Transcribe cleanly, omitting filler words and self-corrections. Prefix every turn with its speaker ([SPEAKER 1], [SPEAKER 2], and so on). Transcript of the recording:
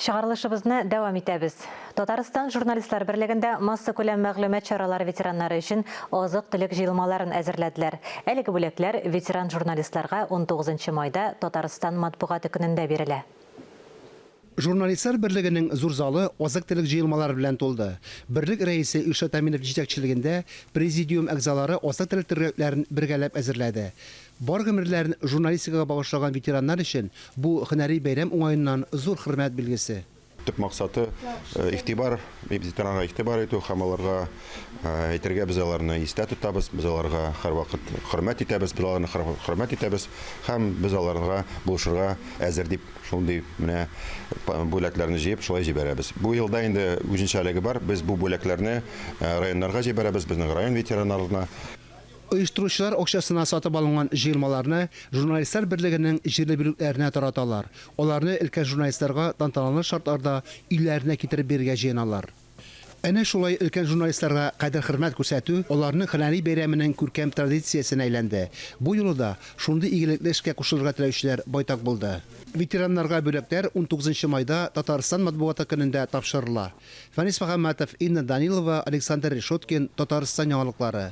[SPEAKER 1] Чыгарылышыбызны дәвам итәбез. Татарстан Журналистлар берлегендә массакүләм мәгълүмат чаралары ветераннары өчен азык-төлек җыелмаларын әзерләделәр. Әлеге бүләкләр ветеран журналистларга 19 майда Татарстан матбугаты көнендә бирелә.
[SPEAKER 2] Журналистлар берлегенең зур залы азык-төлек җыелмалары белән тулды. Берлек рәисе Илшат Әминов җитәкчелегендә президиум әгъзалары азык-төлек төргәкләрен бергәләп әзерләде. Бар гомерләрен журналистикага багышлаган ветераннар өчен бу һөнәри бәйрәм уңаеннан зур хөрмәт билгесе.
[SPEAKER 3] Төп максаты, игътибар, ветеранга игътибар итү һәм аларга әйтергә, без аларны истә тотабыз, без аларга һәрвакыт хөрмәт итәбез, без аларны хөрмәт итәбез һәм без аларга булышырга әзер дип шундый менә бүләкләрне җыеп шулай җибәрәбез. Бу елда инде үзенчәлеге бар, без бу бүләкләрне районнарга җибәрәбез, безнең район ветераннарына.
[SPEAKER 2] Оештыручылар акчасына сатып алынган җыелмаларны Журналистлар берлегенең җирле бүлекләренә тараталар. Аларны өлкән журналистларга тантаналы шартларда өйләренә китереп бирергә җыеналар. Әнә шулай өлкән журналистларга кадер-хөрмәт күрсәтү аларның һөнәри бәйрәменең күркәм традициясенә әйләнде. Бу юлы да шундый игелекле эшкә кушылырга теләүчеләр байтак булды. Ветераннарга бүләкләр унтугызынчы майда Татарстан матбугаты көнендә тапшырыла. Фәнис Мөхәммәтов, Инна Данилова, Александр Решеткин, Татарстан яңалыклары.